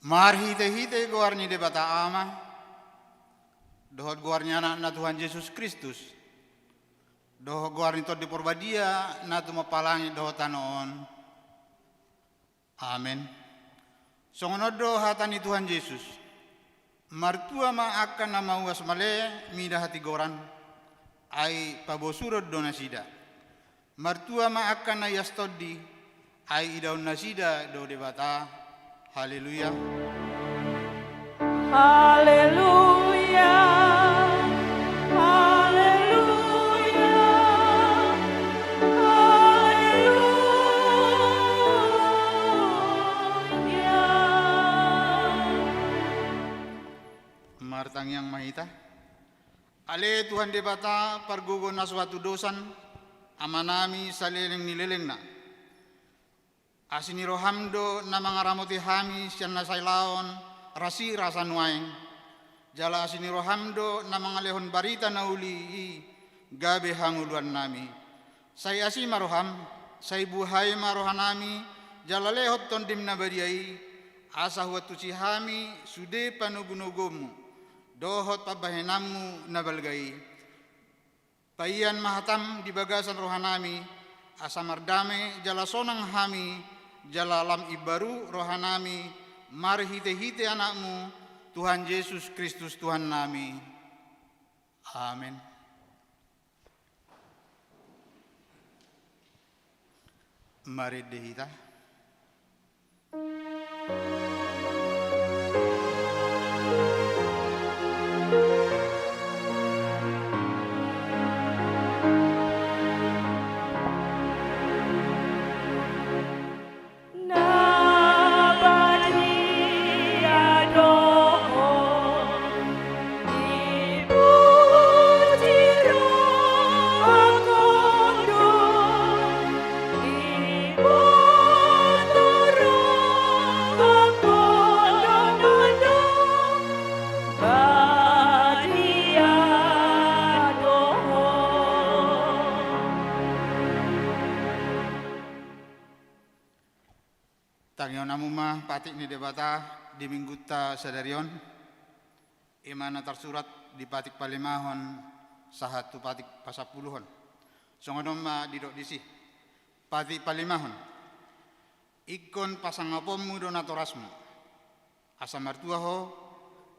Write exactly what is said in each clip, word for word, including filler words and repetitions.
Marhitehite goar ni Debata Ama, dohot goar ni Anakna Tuhan Jesus Kristus, dohot goar ni Tondi Porbadia na tumompa langit dohot tano on. Amen. Songon on do hata ni Tuhan Jesus: Martua ma angka na mauas male mida hatigoran, ai pabosuron do nasida. Martua ma angka na ias tondi, ai idaon nasida do Debata. Haleluya. Haleluya. Haleluya. Haleluya. Martangiang ma hita. Ale Tuhan Debata, pargogo na so hatudosan, Amanami saleleng ni lelengna. Asi ni roham do na mangaramoti hami sian hasailaon rasirasa nuaeng. Jala asi ni roham do na mangalehon barita na uli i gabe hangoluannami. Sai asi ma roham, sai buhai ma rohanami, jala lehon Tondim na badia i, asa huantusi hami sude panogunoguonmu dohot pambahenanmu na balga i. Paian ma hatam di bagasan rohanami, asa mardame jala sonang hami, jala lam imbaru rohanami, marhitehite Anakmu, Tuhan Jesus Kristus Tuhannami. Amen. Marende hita. Na badia do ho, dipuji rohangku do, diboto rohangku do, na badia do ho. Tangihon hamu ma patik ni Debata di minggunta sadari on, i ma na tarsurat di patik palimahon sahat tu patik pasampuluhon. Songon on ma didok disi. Patik palimahon. Ingkon pasangaponmu do natorasmu, asa martua ho,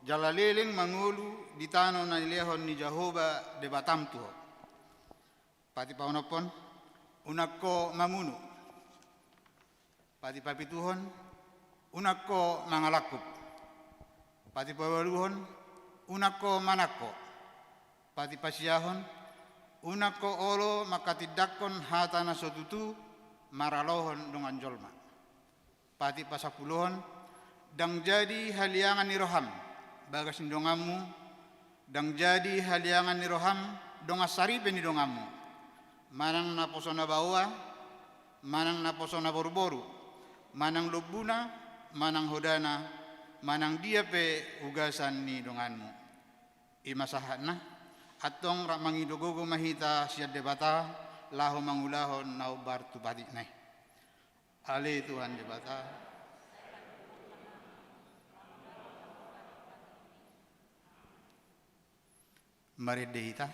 jala leleng mangolu di tano na nilehon ni Jahowa Debatam tu ho. Patik paonomhon, unang ho mamunu. Patik papituhon, unang ho mangalangkup. Patik paualuhon, unang ho manangko. Patik pasiahon, unang ho olo manghatindanghon hata na so tutu maralohon dongan jolma. Patik pasampuluhon, ndang jadi haliangan ni roham bagas ni donganmu, ndang jadi haliangan ni roham dongan saripe ni donganmu, manang naposo na baoa, manang naposo na boruboru, manang lombuna, manang hodana, manang dia pe ugasan ni donganmu. I ma sahatna. Antong rap mangido gogo ma hita sian Debata laho mangulahon na hombar tu patikna i. Ale Tuhan Debata. Marende hita.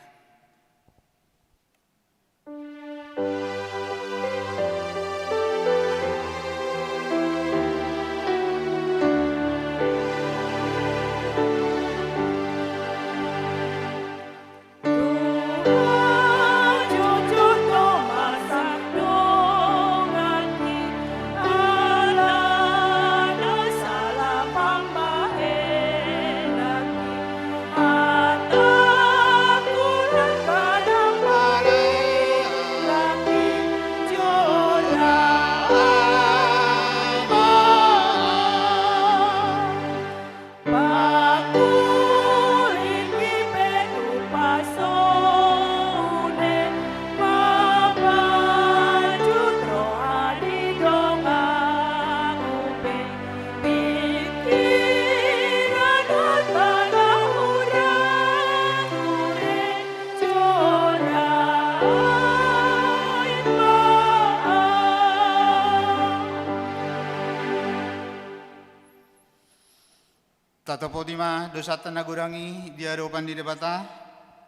Tatopoti ma dosanta na godang i di adopan ni Debata.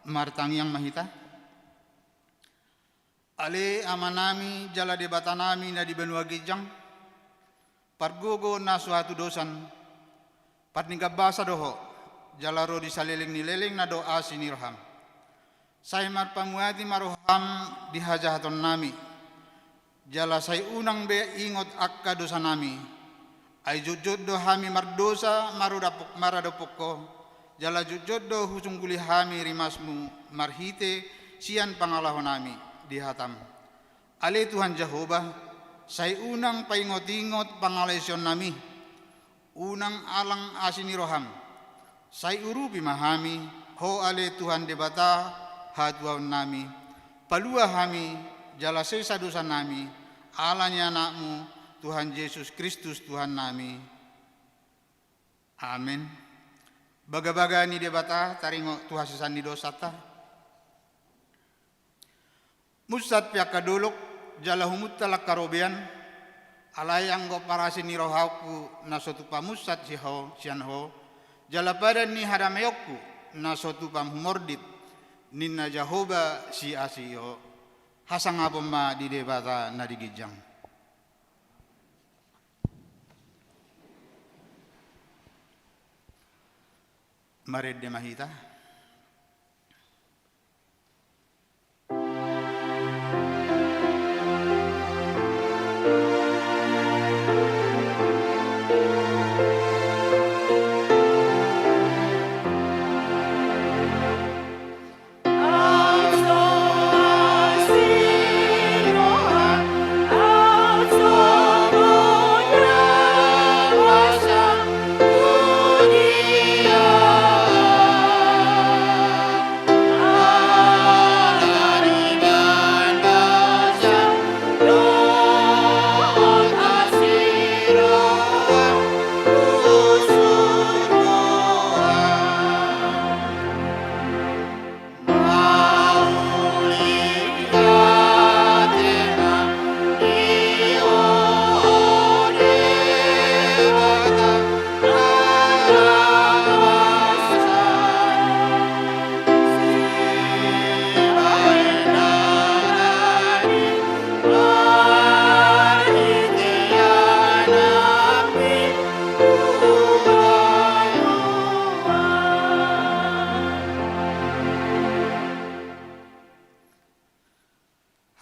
Martangiang ma hita. Ale Amanami jala Debatanami na di banua ginjang, pargogo na so hatudosan, parninggabasa do Ho, jala ro di saleleng ni lelengna do asi ni roham. Sai marpamuati ma roham di hajahatonnami, jala sai unang be ingot angka dosanami. Ai jotjot do hami mardosa marudapo-, maradophon Ho, jala jotjot do husungguli hami rimasmu marhite sian pangalahonami di hatam. Ale Tuhan Jahowa, sai unang paingotingot pangalaosionnami, unang alang asi ni roham. Sai urupi ma hami, Ho ale Tuhan Debata hatuaonnami, palua hami, jala sesa dosanami, ala ni Anakmu, Tuhan Jesus Kristus Tuhannami. Amen. Bagabaga ni Debata taringot tu hasesaan ni dosanta. Munsat pe angka dolok, jala humuntal angka robean, alai anggo parasi ni rohangku na so tupa munsat si Ho, sian Ho, jala padan ni hadameonku na so tupa humordit, ninna Jahowa siasi i Ho. Hasangapon ma di Debata na di ginjang. Marende ma hita.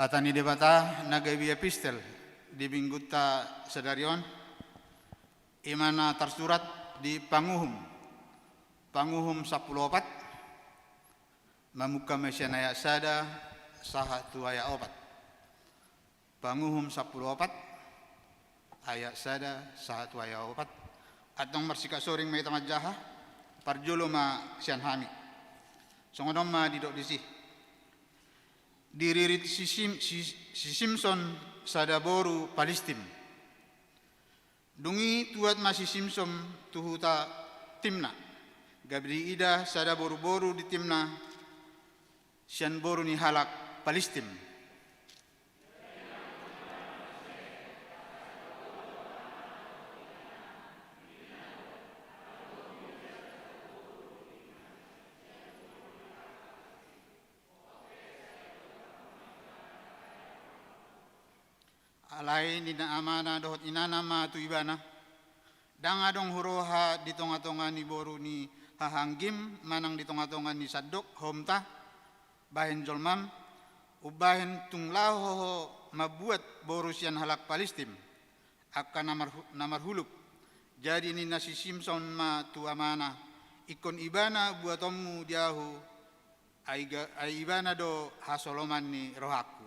Hata ni Debata na gabe epistel di minggunta sadari on, i ma na tarsurat di Panguhum, Panguhum sampulu opat, mamungka ma sian ayat sada sahat tu ayat opat. Panguhum sampulu opat, ayat sada sahat tu ayat opat. Antong marsikap soring ma hita manjaha, parjolo ma sian hami. Songon on ma didok disi. Diririt si Sim-, si, si Simson sada boru Palistim. Dung i tuat ma si Simson tu huta Timna. Gabe diida sada boruboru di Timna sian boru ni halak Palistim. Alai ninna amana dohot inana ma tu ibana, ndang adong huroha di tongatonga ni boru ni hahanggim manang di tongatonga ni sandok houmta, bahen jolmam, umbahen tung laho ho mambuat boru sian halak Palistim, angka na marhu-, na marhuluk. Jadi ninna si Simson ma tu amana, ingkon ibana buatonmu di ahu, ai ga-, ai ibana do hasoloman ni rohangku.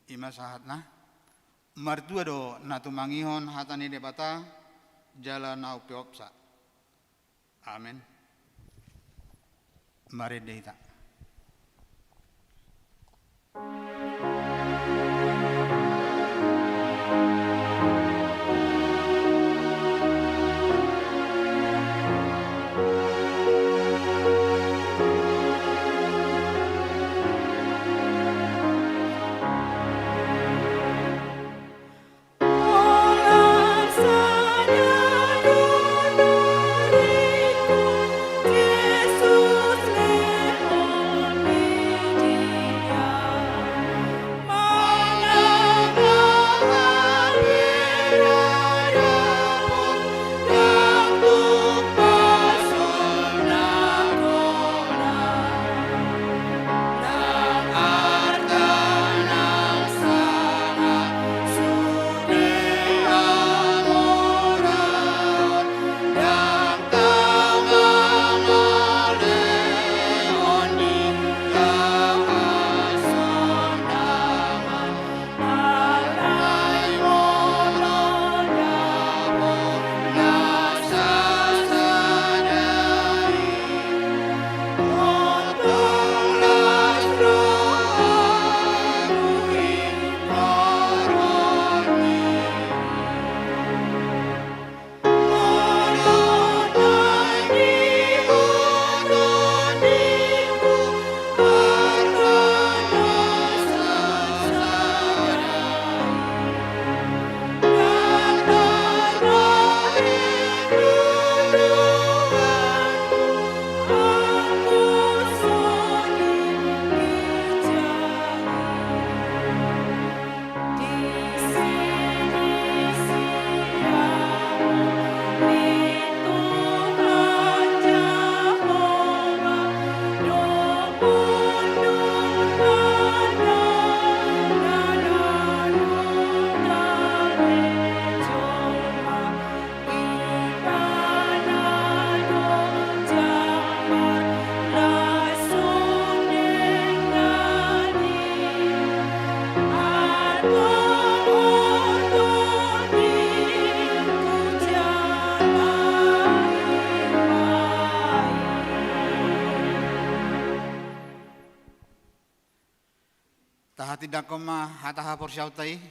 I ma sahatna. Martua do na tumangihon hata ni Debata, jala na umpeopsa. Amen. Marende hita. Hatindangkon ma hata haporseaonta i,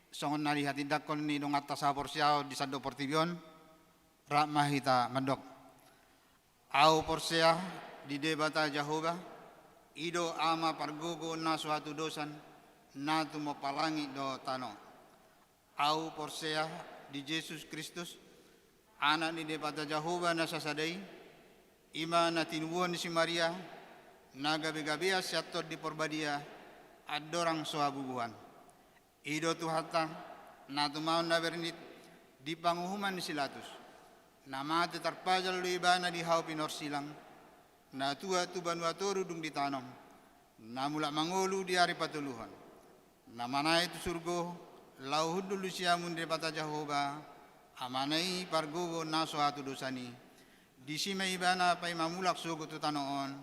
songon na dihatindangkon ni donganta sahaporseaon di sandok portibi on. Rap ma hita mandok. Ahu porsea di Debata Jahowa, i do Ama pargogo na so hatudosan, na tumompa langit dohot tano. Ahu porsea di Jesus Kristus, Anak ni Debata Jahowa na sasada i, i ma na tinubuan ni si Maria, na gabegabean sian Tondi Porbadia, andorang so habubuhan. I do Tuhanta, na tumaon na bernit di panguhuman ni si Latus. Na mate tarpajal do Ibana di hau pinorsilang, na tuat tu banua toru dung ditanom, na mulak mangolu di ari patoluhon, na manaek tu surgo, laho hundul di siamun Debata Jahowa, Amana i pargogo na so hatudosan i, disi ma Ibana paima mulak sogot tu tano on,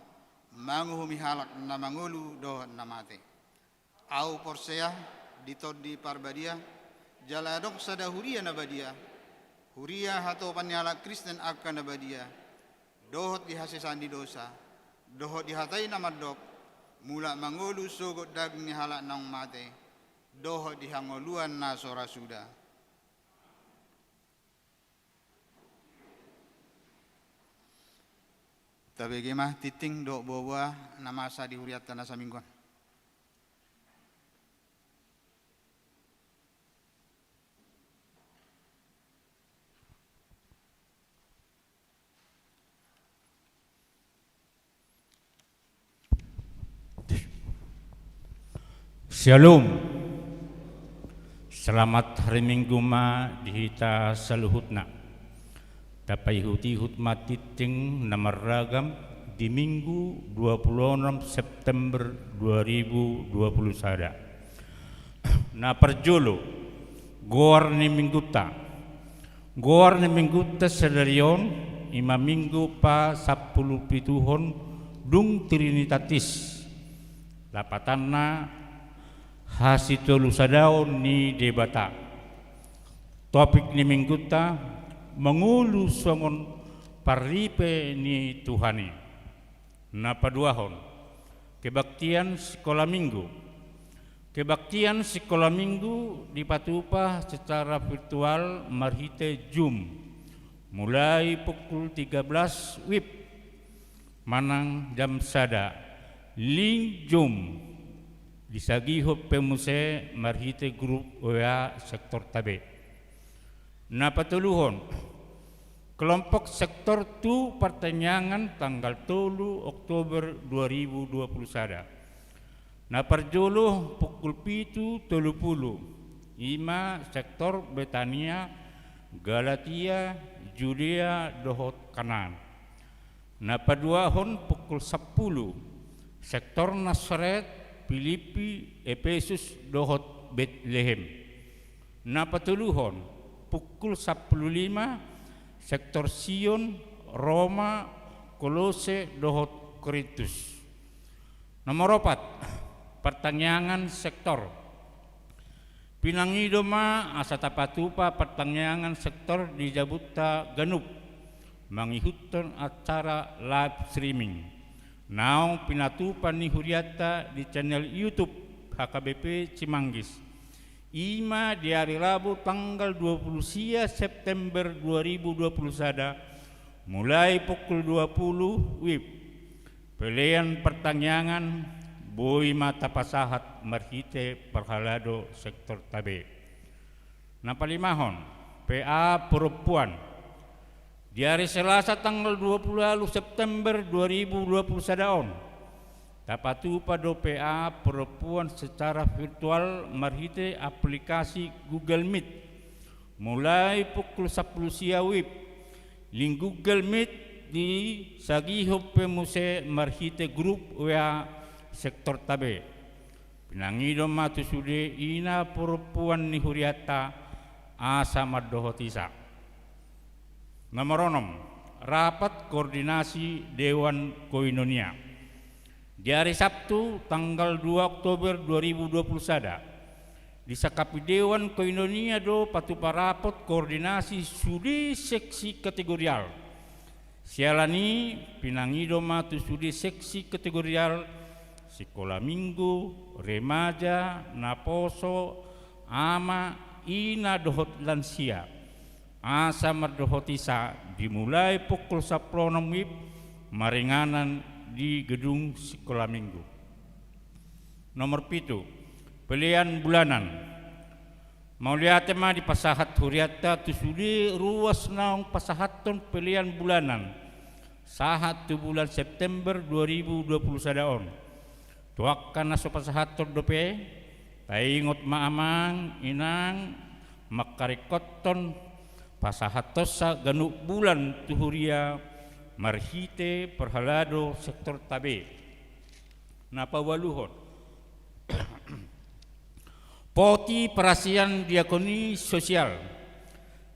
manguhumi halak na mangolu dohot na mate. Ahu porsea di Tondi Parbadia, jala adong sada huria na badia, huria hatopan ni halak Kristen angka na badia, dohot di hasesaan ni dosa, dohot di hata i na mandok, mulak mangolu sogot daging ni halak naung mate, dohot di hangoluan na so ra suda. Tabege ma tingting dohot boaboa na masa di hurianta na saminggu on. Syalom. Selamat hari Minggu ma di hita saluhutna. Tapaihutihut ma tingting na marragam di Minggu dua puluh enam September dua ribu dua puluh sada. Na parjolo, goar ni Mingguta. Goar ni Mingguta sadari on, i ma Minggu pasampulupituhon dung Trinitatis. Lapatanna, hasitolusadaon ni Debata. Topik ni Mingguta, mangolu songon parripe ni Tuhan i. Na paduahon, kebaktian sikola Minggu. Kebaktian sikola Minggu dipatupa secara virtual marhite Zoom, mulai pukul tiga belas wib manang jam sada, link Zoom disagihon pe muse marhite grup W A sektorta be. Na patoluhon, kelompok sektor tu partangiangan tanggal tolu Oktober dua ribu dua puluh sada. Na parjolo pukul pitu tolu pulu, i ma sektor Betania, Galatia, Judea dohot Kanaan. Na paduahon pukul sampulu, sektor Nasaret, Pilipi, Epesus dohot Betlehem. Na patoluhon pukul sampulu lima, sektor Sion, Roma, Kolose dohot Korintus. Nomor opat, partangiangan sektor. Pinangido ma asa tapatupa partangiangan sektor di jabunta ganup mangihuthon acara live streaming naung pinatupa ni hurianta di channel YouTube H K B P Cimanggis. I ma di ari Rabu tanggal dua puluh sia September dua ribu dua puluh sada, mulai pukul dua pulu wib. Pelean partangiangan boi ma tapasahat marhite parhalado sektorta be. Na palimahon, P A perempuan. Di ari Selasa tanggal dua puluh ualu September dua ribu dua puluh sada on, tapatupa do P A perempuan secara virtual marhite aplikasi Google Meet. Mulai pukul sampulu sia wib, link Google Meet disagihon pe muse marhite grup W A sektorta be. Pinangido ma tu sude ina perempuan ni hurianta asa mandohoti sa. Nomor onom, rapat koordinasi Dewan Koinonia. Di ari Sabtu, tanggal dua Oktober dua ribu dua puluh sada, disangkapi Dewan Koinonia do patupa rapot koordinasi sude seksi kategorial. Siala ni i, pinangido ma tu sude seksi kategorial sikola minggu, remaja, naposo, ama, ina dohot lansia. Asa mardohot i sa dimulai pukul sampulu onom WIB maringanan di gedung sikola minggu. Nomor pitu, pelean bulanan. Mauliate ma dipasahat hurianta tu sude ruas naung pasahathon pelean bulanan sahat tu bulan September dua ribu dua puluh sada on. Tu angka na so pasahathon dope, taingot ma amang inang mangkaringkothon pasahathonsa ganup bulan tu huria marhite parhalado sektorta be. Na paualuhon, poti parasian diakoni sosial.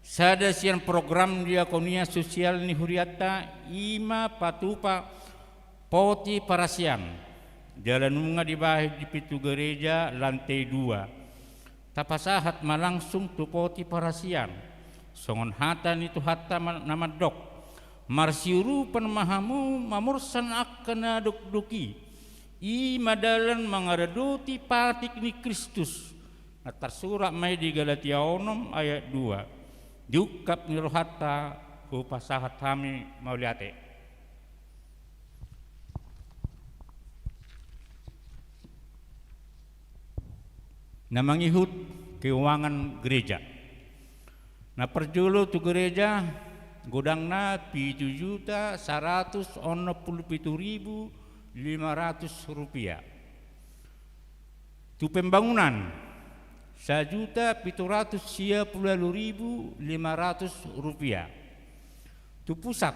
Sada sian program diakonia sosial ni hurianta i ma patupa poti parasian. Jala nunga dibahen di pitu gereja lantai dua. Tapasahat ma langsung tu poti parasian. Songon hata ni Tuhanta ma-, na mandok, marsiurupan ma hamu mamorsan angka na dokdok i. I ma dalan mangaradoti patik ni Kristus. Na tarsurat ma i di Galatia onom ayat dua. Diungkap ni rohanta hupasahat hami mauliate. Na mangihut keuangan gereja. Na parjolo tu gereja godangna pitu juta saratus onom pulu pitu ribu lima ratus rupiah. Tu pembangunan, sajuta pitu ratus sia pulu ualu ribu lima ratus rupiah. Tu pusat,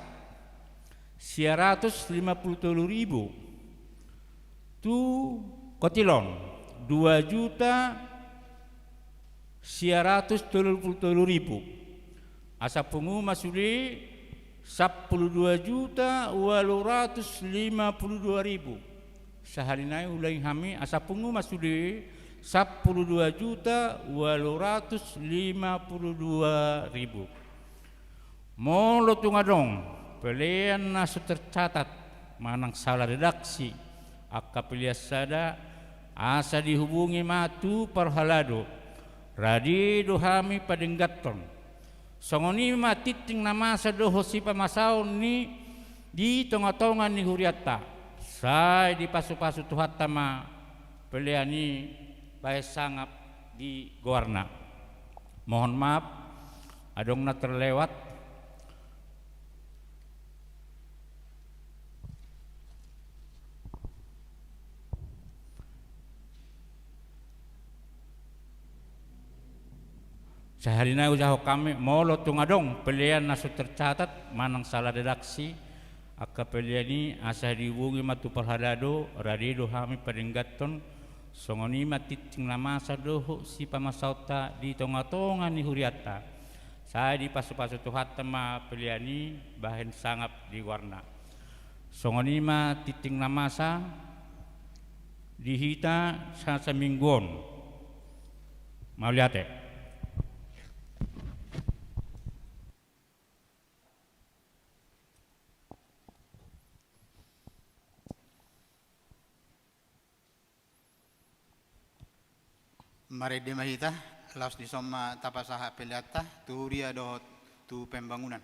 sia ratus lima pulu tolu ribu. Tu kotilon, dua juta sia ratus tolu pulu tolu ribu. Asa pungu ma sude sampulu dua juta ualu ratus lima pulu dua ribu. Sahali nai ulangi hami, asa pungu ma sude sampulu dua juta ualu ratus lima pulu dua ribu. Molo tung adong pelean na so tercatat manang salah redaksi angka pelean sada, asa dihubungi ma tu parhalado, rade do hami padengganhon. Songon i ma tintin na masa dohot sipamasaon ni di tongatonga ni hurianta. Sai dipasupasu Tuhanta ma pelean i bahen sangap di goarna. Mohon maaf, adong na terlewat. Sahali nai ujahon hami, molo tung adong pelean na so tercatat manang salah redaksi angka pelean i, asa dihubungi ma tu parhalado, rade do hami padengganhon. Songon i ma tintin na masa dohot sipamasaonta di tongatonga ni hurianta. Sai dipasupasu Tuhanta ma pelean i bahen sangap di goarna. Songon i ma tintin na masa di hita sasaminggu on. Mauliate. Marende ma hita, laos dison ma tapasahat peleanta tu huria dohot tu pembangunan.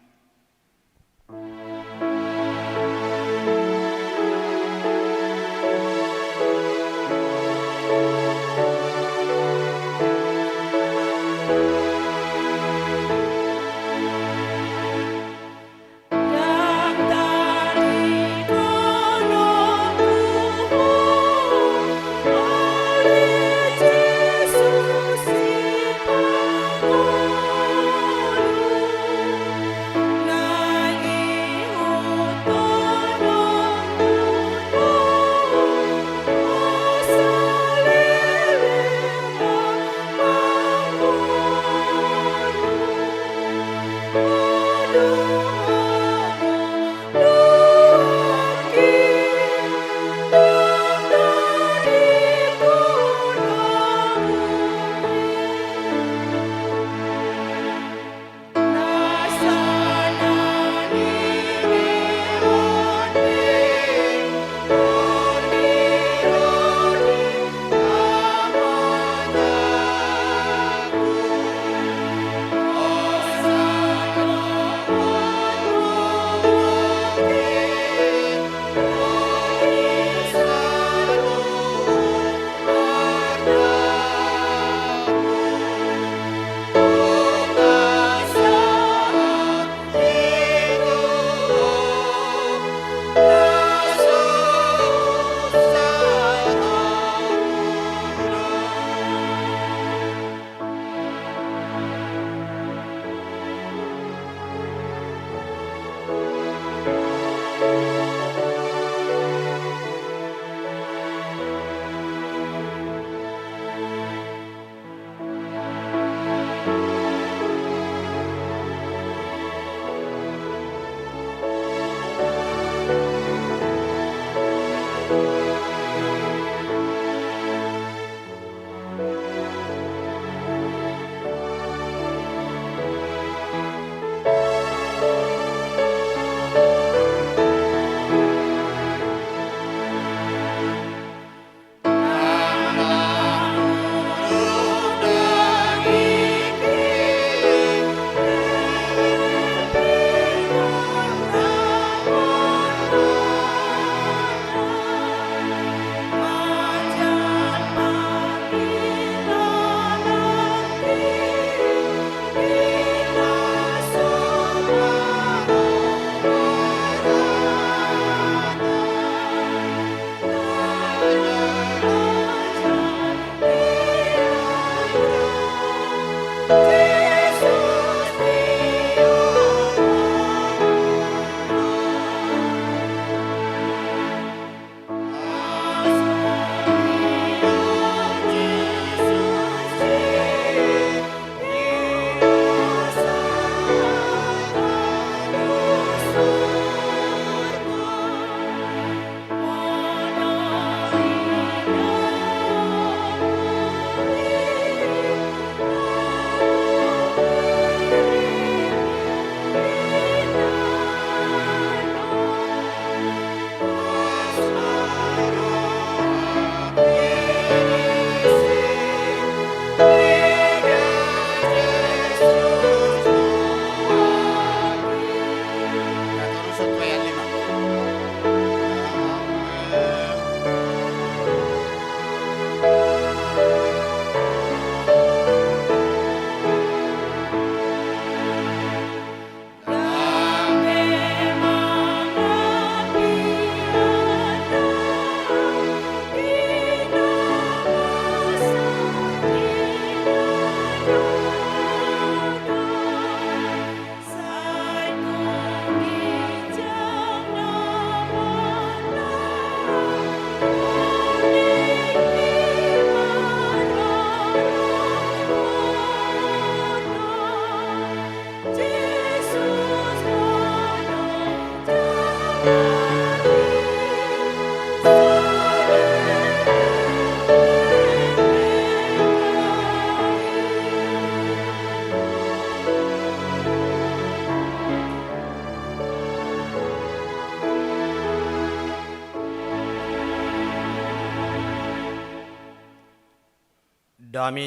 Dame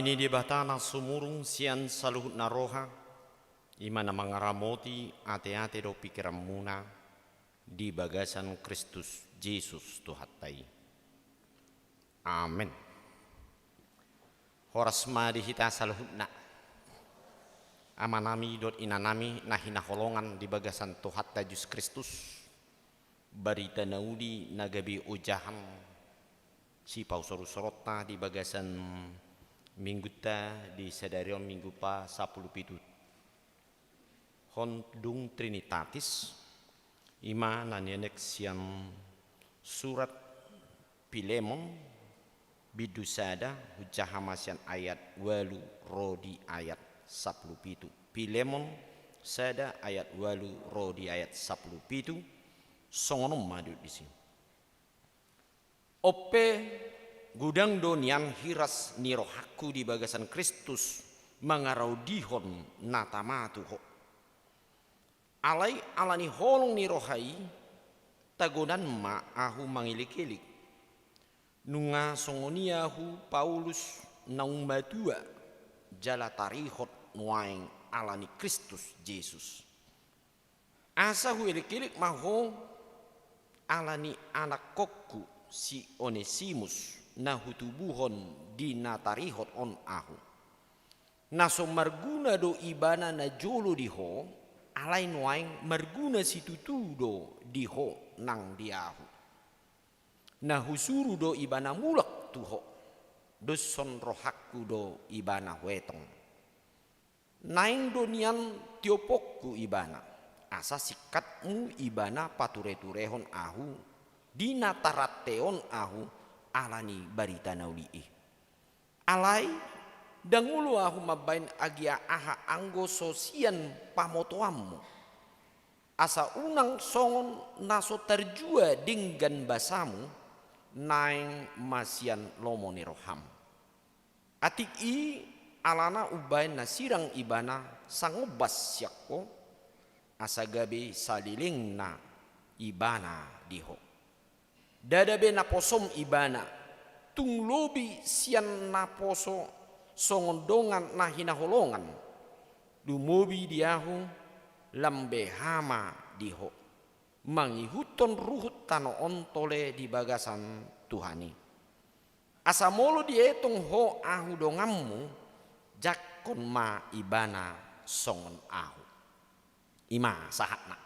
ni Debata na sumurung sian saluhutna roha, i ma na mangaramoti ateate dohot pingkiranmuna di bagasan Kristus Jesus Tuhanta i. Amen. Horas ma di hita saluhutna. Amanami dohot inanami na hinaholongan di bagasan Tuhanta Jesus Kristus, barita na uli na gabe ojahan sipausor-usoronta di bagasan minggunta di sadari on, Minggu pasampulu pitu. Hondung Trinitatis, i ma na nienet sian surat Pilemon, bindu sada, hujaha ma sian ayat ualu ro di ayat sampulu pitu. Pilemon sada ayat ualu ro di ayat sampulu pitu, songon on ma didok disi. On pe, godang do nian hiras ni rohangku di bagasan Kristus mangaraudihon na tama tu ho. Alai ala ni holong ni roha i, tagonan ma ahu mangelek-elek. Nunga songon i ahu Paulus naung matua, jala tarihot nuaeng ala ni Kristus Jesus. Asa huelek-elek ma ho ala ni anakkonku si Onesimus na hutubuhon di na tarihot on ahu. Na so marguna do ibana najolo di ho, alai nuaeng marguna situtu do di ho nang di ahu. Na husuru do ibana mulak tu ho, doshon rohangku do ibana huetong. Naeng do nian tioponku ibana, asa singkatmu ibana pature-turehon ahu, di na taranteon ahu ala ni barita na uli i. Alai, ndang olo ahu mambahen agia aha anggo so sian pamotoanmu. Asa unang songon na so tarjua denggan basamu, naeng ma sian lomo ni roham. Atik i alana umbahen na sirang ibana sangombas sian ho, asa gabe salelengna ibana di ho. Ndada be naposom ibana, tung lobi sian naposo songon dongan na hinaholongan, lumobi di ahu, lam beha ma di ho, mangihuthon ruhut tano on tole di bagasan Tuhan i. Asa molo dietong ho ahu donganmu, jangkon ma ibana songon ahu. I ma sahatna.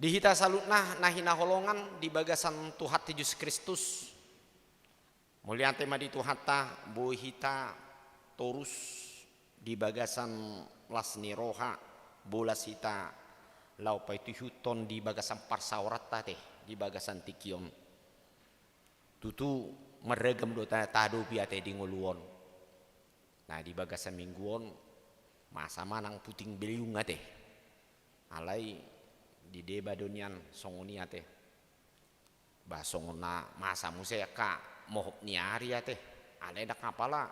Di hita saluhutna na hinaholongan di bagasan Tuhanta Jesus Kristus, mauliate ma di Tuhanta, boi hita torus di bagasan las ni roha, bolas hita laho paihutihut di bagasan parsaoranta ate, di bagasan tingki on. Tutu marragam do ta-, tahadopi ate di ngolu on. Nah, di bagasan minggu on, masa manang puting beliung ate. Alai di deba do nian songon i ate. Bah, songon na masa muse angka mohop ni ari ate. Alai ndang apala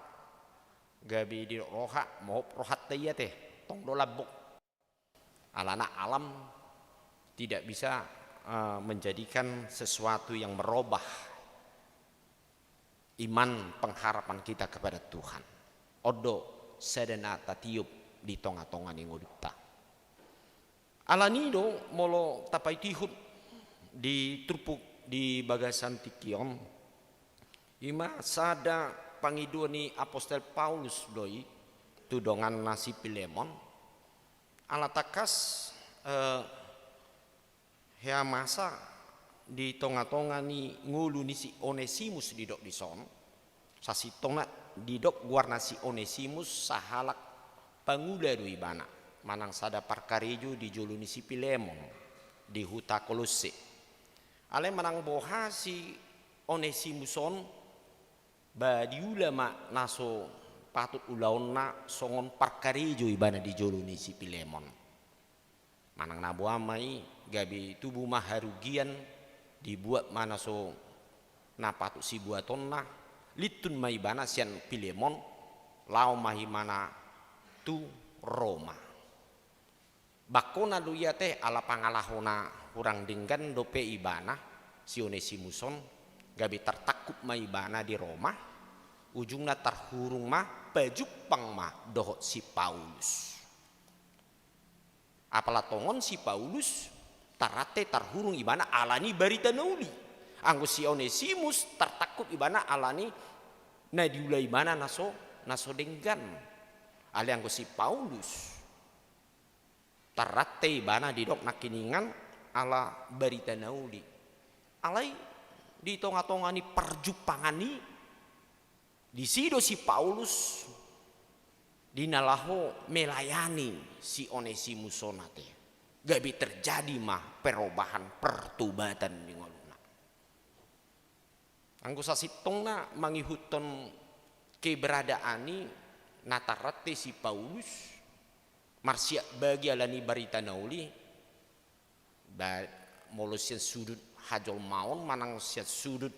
gabe didok roha, mohop rohanta i ate. Tong do lambok. Alana alam tidak bisa, eh, menjadikan sesuatu yang merubah iman, pengharapan kita kepada Tuhan. On do sada na tatiop di tonga-tonga ni ngolunta. Alani do molo tapaihutihut di turpuk di bagasan tingki on, i ma sada pangidoan ni apostel Paulus do i tu donganna si Pilemon, ala tangkas, eh, hea masa di tonga-tonga ni ngolu ni si Onesimus didok dison. Sasintongna didok goarna si Onesimus sahalak pangula do ibana, manang sada parkarejo di jolo ni si Pilemon di huta Kolosse. Alai manang boha si Onesimus on, ba diula ma na so patut ulaonna songon parkarejo ibana di jolo ni si Pilemon. Manang na boa ma i, gabe tubu ma harugian, dibuat ma na so na patut sibuatonna, lintun ma ibana sian Filemon, laho ma ibana tu Roma. Bangkona do i ate, ala pangalahona hurang denggan dope ibana, si Onesimus on, gabe tartangkup ma ibana di Roma, ujungna tarhurung ma, pajumpang ma dohot si Paulus. Apala tongon si Paulus, tarrante tarhurung ibana alani barita na uli. Anggo si Onesimus tartangkup ibana alani na diula ibana na so, na so denggan. Alai anggo si Paulus, tarrante ibana didok nangkiningan ala barita na uli. Alai di tonga-tonga ni parjumpangan i, disi do si Paulus di na laho melayani si Onesimus on ate. Gabe terjadi ma perobahan, pertobatan di ngoluna. Anggo sasintongna mangihuthon keberadaan i na tarrante si Paulus, marsiak bagi alani barita na uli, ba, molo sian sudut hajolmaon manang sian sudut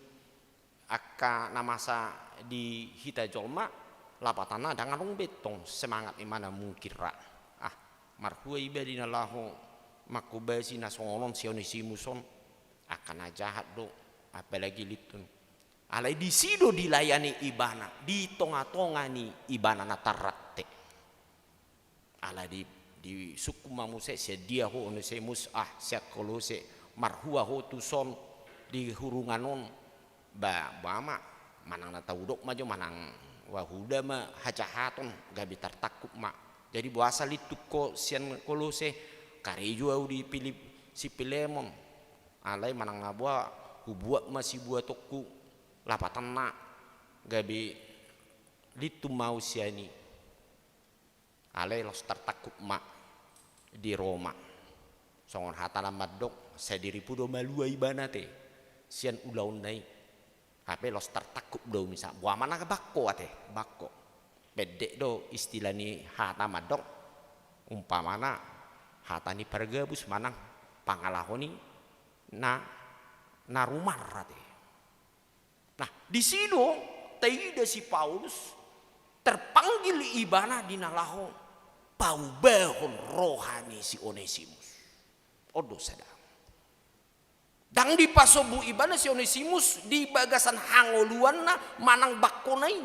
angka na masa di hita jolma, lapatanna ndang adong be tong semangat i mana mungkin ra. Ah, marhua iba di na laho mangkobasi na songon on si Onesimus on, angka na jahat do, apalagi lintun. Alai disi do dilayani ibana, di tonga-tonga ni ibana na tarrante. Ala di, disungkun ma muse, sian dia ho Onesimus, ah, sian Kolose, marhua ho tuson di hurungan on, ba, ba ma, manang na taudok ma jo, manang huula ma hajahaton, gabe tartangkup ma. Jadi boasa lintun ho sian Kolose, karejo ahu di Pilip, si Pilemon. Alai manang na boa, hubuat ma sibuatonku, lapatanna, gabe lintun ma ahu sian i. Alai laos tartangkup ma di Roma. Songon hata na mandok, sai diripu do malua ibana ate sian ulaonna i. Hape laos tartangkup do misa. Boa ma na bangko ate, bangko. Pendek do istilah ni hata mandok. Umpamana hata ni pargabus manang pangalaho ni na, na rumar ate. Nah, disi do taida si Paulus terpanggil ibana di na laho paubahon roha ni si Onesimus. On do sada. Ndang dipasombu ibana si Onesimus di bagasan hangoluanna manang bangkona i.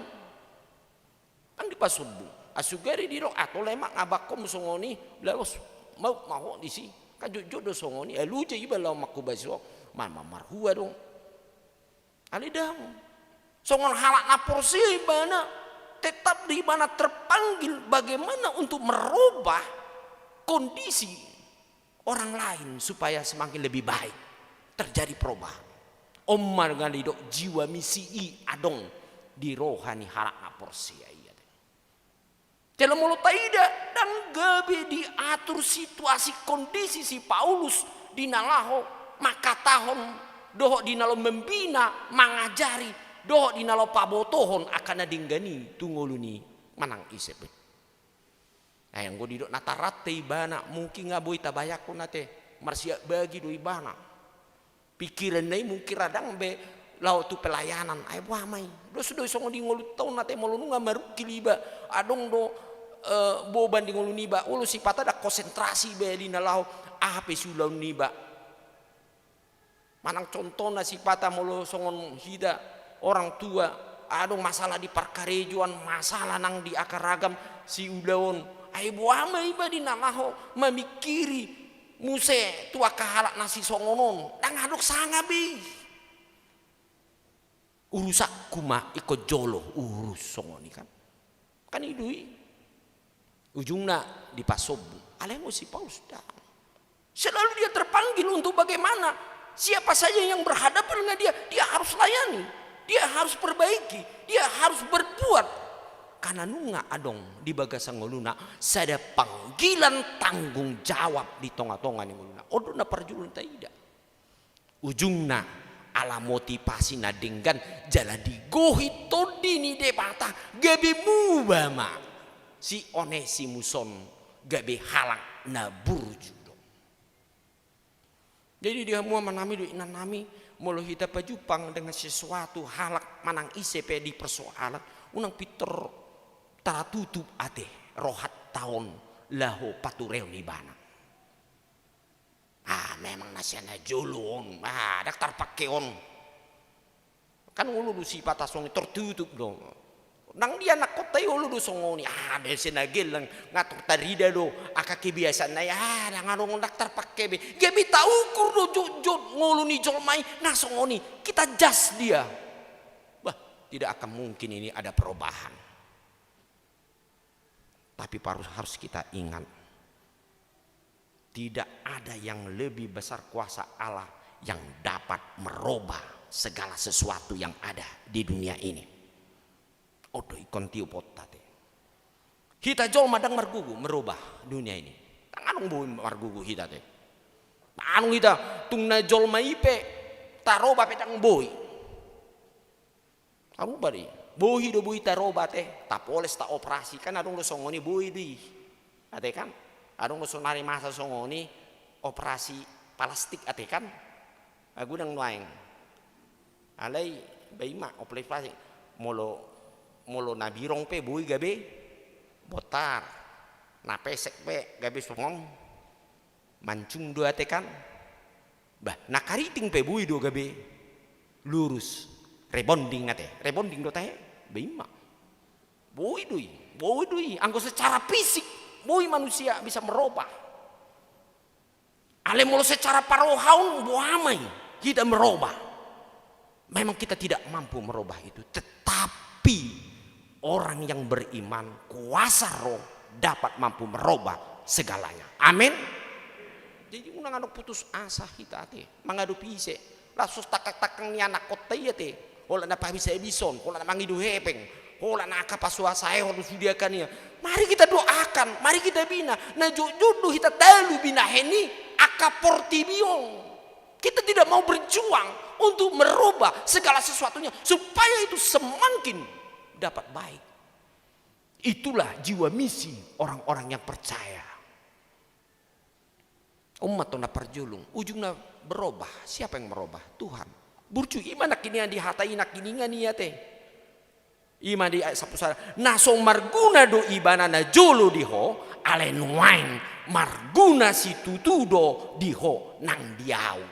Ndang dipasombu. Asugari didok, ah, tole ma nga bangkomu songon i, laos maup ma ho disi. Kan jotjot do songon i, aluja iba laho mangkobasi ho, ma, ma, marhua do. Alai ndang. Songon halak na porsea ibana, tetap do ibana terpanggil bagaimana untuk merubah kondisi orang lain supaya semakin lebih baik, terjadi perubahan. On ma na didok jiwa misi i adong di roha ni halak na porsea i ate. Jala molo taida, ndang gabe diatur situasi kondisi si Paulus di na laho mangkatahon dohot di na laho membina, mangajari, dohot di na laho pabotohon angka na denggan i tu ngolu ni manang ise pe. Ai anggo didok na tarrante ibana, mungkin nga boi tabayangkon ate, marsiak bagi do ibana. Pikiranna i mungkin ra ndang be laho tu pelayanan, ai boha ma i. Dos do i songon di ngolunta on ate, molo nunga marungkil iba, adong do, eh, boban di ngolu niba, olo sipata ndang konsentrasi iba di na laho aha pe siulaon niba. Manang contohna sipata molo songon hita orang tua, adong masalah di parkarejoan, masalah nang di angka ragam siulaon. Ai boha ma iba di na laho mamingkiri muse tu angka halak na sisongon on, ndang adong sanga be i. Urusanku ma ingkon jolo urus songon i kan. Kan i do i. Ujungna dipasombu. Alai anggo si Paulus ndang. Selalu dia terpanggil untuk bagaimana siapa saja yang berhadapan dengan dia, dia harus layani, dia harus perbaiki, dia harus berbuat. Karena nunga adong di bagasan ngoluna sada panggilan tanggung jawab di tonga-tonga ni ngoluna. On do na parjolo taida. Ujungna ala motivasi na denggan jala digohi Tondi ni Debata gabe muba ma si Onesimus on gabe halak na burju do. Jadi di hamu amanami dohot inanami, molo hita pajumpang dengan sesuatu, halak manang ise pe di persoalan, unang pintor tartutup ate rohanta on laho paturehon ibana. Ah, memang na sian na jolo on, ah, ndang tarpangke on. Kan olo do sipata songon i, tartutup do. Nang di anakkonta i olo do songon i, ah, biasa na gellang, nga tor tarida do angka kebiasaan na i, ah, ndang adong, ndang tarpangke be. Gabe taukur do jotjot ngolu ni jolma i na songon i, kita judge dia. Bah, tidak akan mungkin ini ada perubahan. Tapi harus, harus kita ingat, tidak ada yang lebih besar kuasa Allah yang dapat merubah segala sesuatu yang ada di dunia ini. On do ingkon tiuponta ate. Hita jolma ndang margogo merubah dunia ini. Ndang adong boi margogo hita ate. Ndang adong hita, tung na jolma i pe tarubah pe ndang boi. Taruba do i. Boi do boi taroba ate, tapoles, taoperasi, kan adong do songon i, boi do i. Ate kan? Adong do sonari masa songon i, operasi plastik ate kan? Agu ndang nuaeng. Alai, ba i ma operasi plastik. Molo, molo na birong pe boi gabe botar. Na pesek pe gabe songon mancung do ate kan? Bah, na kariting pe boi do gabe lurus, rebonding ate, rebonding do tahe, ba i ma. Boi do i, boi do i, anggo secara fisik, boi manusia bisa merubah. Alai molo secara parohaon, boha ma i hita merubah. Memang kita tidak mampu merubah itu, tetapi orang yang beriman, kuasa Roh dapat mampu merubah segalanya. Amin. Jadi unang adong putus asa hita ate mangadopi ise. Laos tangkang-tangkang ni anakkonta i ate, holan na pahabis-habison, holan na mangido hepeng, holan na angka pasuasaehon sudiakan ia. Mari kita doakan, mari kita bina. Na jotjot do hita talu binahen i angka portibi on. Kita tidak mau berjuang untuk merubah segala sesuatunya supaya itu semakin dapat baik. Itulah jiwa misi orang-orang yang percaya. On ma tong na parjolo, ujungna berubah. Siapa yang merubah? Tuhan. Burju, i ma nangkiningan di hata i, nangkiningan i ate. I ma di ayat sampulu sada, na so marguna do ibana na jolo di ho, alai nuaeng marguna situtu do di ho nang di ahu.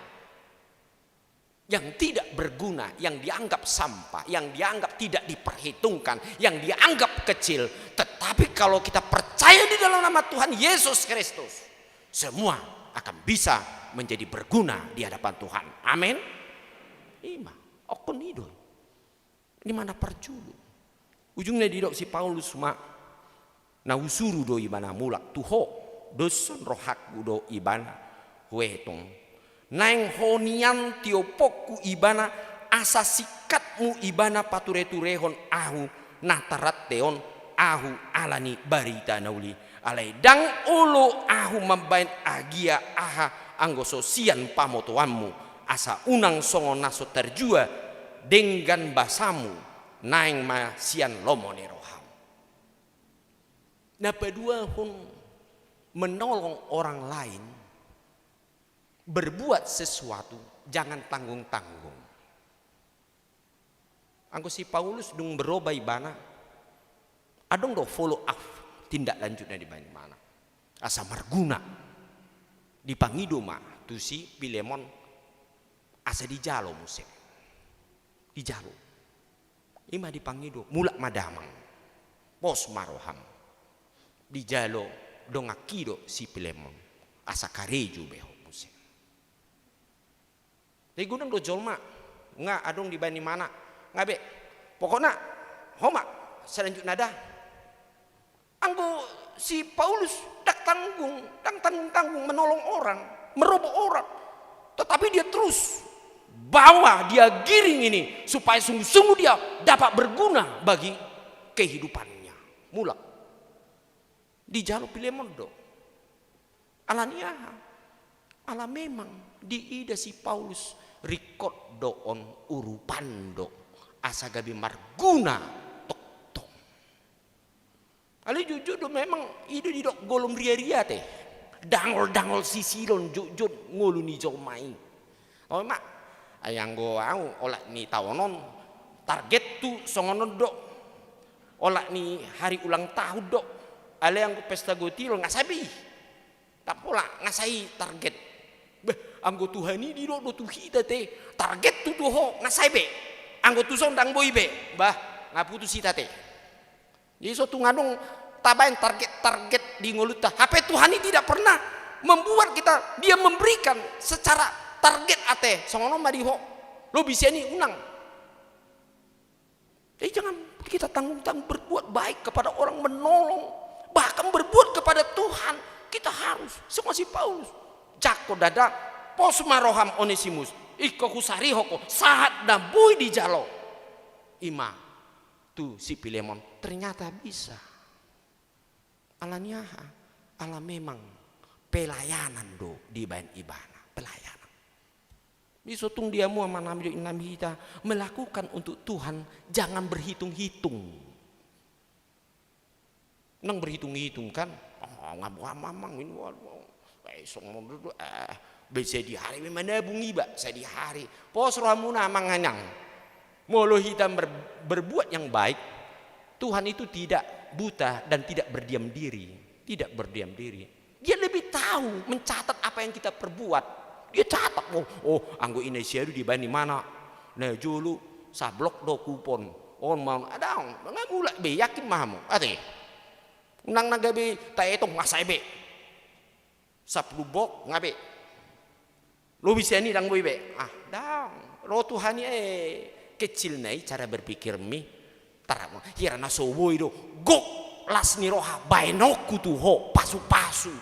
Yang tidak berguna, yang dianggap sampah, yang dianggap tidak diperhitungkan, yang dianggap kecil, tetapi kalau kita percaya di dalam nama Tuhan Yesus Kristus, semua akan bisa menjadi berguna di hadapan Tuhan. Amin. I ma, ingkon i do. I ma na parjolo. Ujungna didok si Paulus ma, na husuru do ibana mulak tu ho, doshon rohangku do ibana huetong. Naeng ho nian tiopongku ibana, asa singkatmu ibana patureturehon ahu na tarante on, ahu ala ni barita na uli. Alai ndang olo ahu mambahen agia aha anggo so sian pamotoanmu, asa unang songon na so tarjua denggan basamu, naeng ma sian lomo ni roham. Na paduahon, menolong orang lain berbuat sesuatu, jangan tanggung-tanggung. Anggo si Paulus dung berubah ibana, adong do follow up, tindak lanjut na dibahen ibana. Asa marguna. Dipangido ma tu si Pilemon, asa dijalo muse. Dijalo. I ma dipangido, mulak ma damang. Pos ma roham. Dijalo donganki do si Pilemon. Asa karejo be ho muse. Jadi godang do jolma, nga adong dibahen ibana, nga be. Pokokna, ho ma, selanjutna da. Anggo si Paulus, ndang tanggung, ndang tanggung-tanggung menolong orang, merubah orang. Tetapi dia terus bawa, dia giring ini, supaya sungguh-sungguh dia dapat berguna bagi kehidupannya. Mulak. Dijalo Pilemon do. Ala ni aha? Ala memang diida si Paulus ringkot do on, urupan do, asa gabe marguna tongtong. Alai jujur do memang i do didok golom riaria ate. Dangol-dangol sisilon jotjot ngolu ni jolma i. Oi ma, ai anggo au olat ni taon on, targethu songon on do. Olat ni hari ulang tahun do. Alai anggo pesta gotilon nga sai be i. Ndang pola nga sai i target. Bah, anggo Tuhan i didok do tu hita te, targethu tu ho nga sai be. Anggo tuson ndang boi be, bah, nga putus hita te. Jadi so tung adong tabaen target-target di ngolunta. Hape Tuhan i tidak pernah membuat kita, dia memberikan secara target ate. Songon on ma di ho. Lobi sian i unang. Jadi jangan kita tanggung-tanggung berbuat baik kepada orang, menolong, bahkan berbuat kepada Tuhan. Kita harus, songon si Paulus. Jangkon ndada, pos ma roham Onesimus. Ingkon husarihon ho sahat na boi dijalo. I ma tu si Filemon, ternyata bisa. Ala ni aha? Ala memang pelayanan do dibaen ibana, pelayanan. Jadi so tung di hamu amanami dohot inanami, hita melakukan untuk Tuhan, jangan berhitung-hitung. Nang berhitung-hitung kan, oh, nga boi amang ini, waduh, eh, songon on do, eh, be sadihari ma manabung iba, sadihari. Pos rohamuna amang inang. Molo hita ber-, berbuat yang baik, Tuhan itu tidak buta dan tidak berdiam diri. Tidak berdiam diri. Dia lebih tahu mencatat apa yang kita perbuat. Dia catat, oh, oh, anggo i na siadu dibaen ibana. Na jolo sablok do kupon. On ma on, adong, nga mulak be, yakin ma hamu. Ate. Unang na gabe taetong, nga sai be. Sampulu bok, nga be. Lobi sian i ndang boi be. Ah, ndang. Ro Tuhan i, eh, kecil na i cara berpikirmi. Tar, hira na so boi do. Gok las ni roha, baenonku tu ho, pasu-pasu.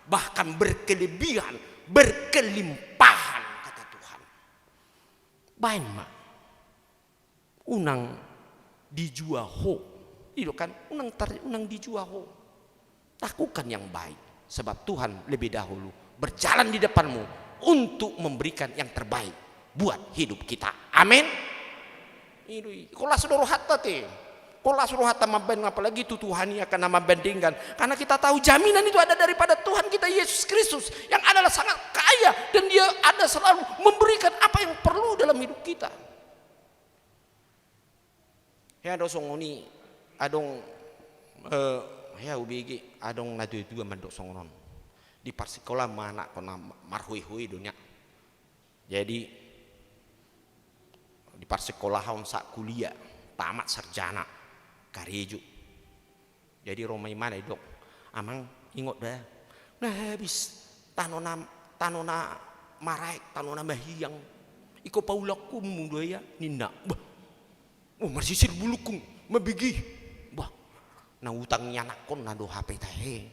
Bahkan berkelebihan, berkelimpahan, kata Tuhan. Baen ma. Unang dijua ho. Didok kan, unang tar-, unang dijua ho. Lakukan yang baik, sebab Tuhan lebih dahulu berjalan di depanmu untuk memberikan yang terbaik buat hidup kita. Amin. I do i. Ingkon las do rohanta te. Ingkon las rohanta mambaen, apalagi tu Tuhan i angka na mambaen denggan. Karena kita tahu jaminan itu ada daripada Tuhan kita Yesus Kristus yang adalah sangat kaya dan Dia ada selalu memberikan apa yang perlu dalam hidup kita. Hea do songon i, adong, eh, hea hubege, adong na tua-tua mandok songon on. Di parsikola ma anakkon na marhoe-hoe do nia. Jadi, di parsikolahon saat kuliah, tamat sarjana, karejo. Jadi ro ma imana didok, "Amang, ingot da, na habis tano na, tano na maraek, tano na mahiang. Ingkon paulakhonmu do ia," ninna. Bah. Oh, marsisir bulungku, mambege. Bah. Na utang ni anakkonna do hape tahe.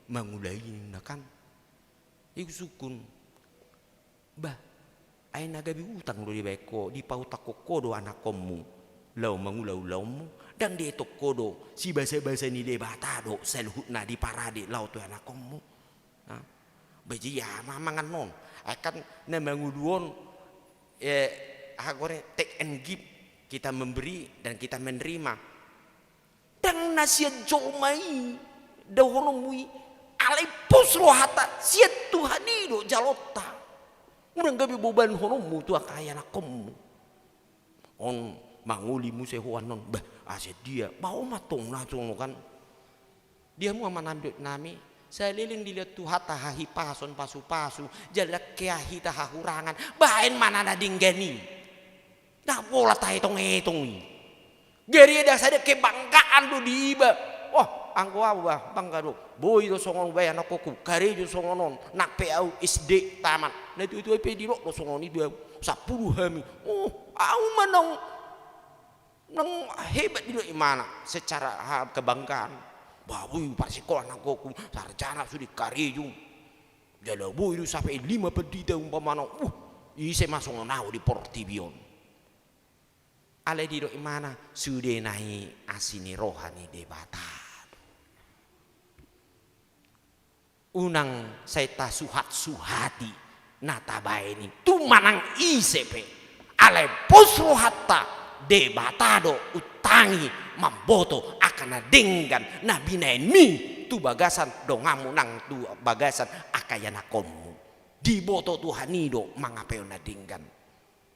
Mangula i ninna kan. Iusungkun. Bah, ai na gabe utang do dibaen ho, dipautakhon ho do anakkonmu laho mangula ulaonmu, ndang dietong ho do sibasa-basa ni Debata do saluhutna diparade laho tu anakkonmu. Nah, bah, jadi aha ma mangan on? Ai kan na mangolu on, eh, aha goarna, take and give, kita memberi dan kita menerima. Ndang na sian jolma i dohononmu i, alai pos rohanta sian Tuhan i do jalonta. Unang gabe bobanhononmu tu angka ianakkonmu. On mangoli muse ho annon, bah, asa dia, bah, on ma tong na songon on kan. Di hamu amanami dohot inanami, saleleng dilehon Tuhanta hahipason, pasu-pasu, jala ndang hea hita hahurangan, baen ma na denggan i. Ndang pola taetong-etong i. Gari eda sada kebanggaan do di iba. Wah, anggo au bah, bangga do. Boi do songon on, bah, anakkonku karejo songon on. Nang pe au S D tamat. Na tua-tua pe didok do songon i tu au. Sampulu hami. Oh, au ma naung, naung hebat didok imana secara, ha, kebanggaan. Bah, boi parsikola anakkonku, sarjana sude, karejo. Jala boi do sampe lima pandita umpamana. Uh, ise ma songon au di portibi on. Alai didok imana, sudena i asi ni roha ni Debata do. Unang sai tasuhat-suhati na tabaen i tu manang ise pe. Alai pos rohanta, Debata do utangi mamboto angka na denggan na binaenmi tu bagasan donganmu nang tu bagasan angka ianakhonmu. Diboto Tuhan i do mangapeon na denggan.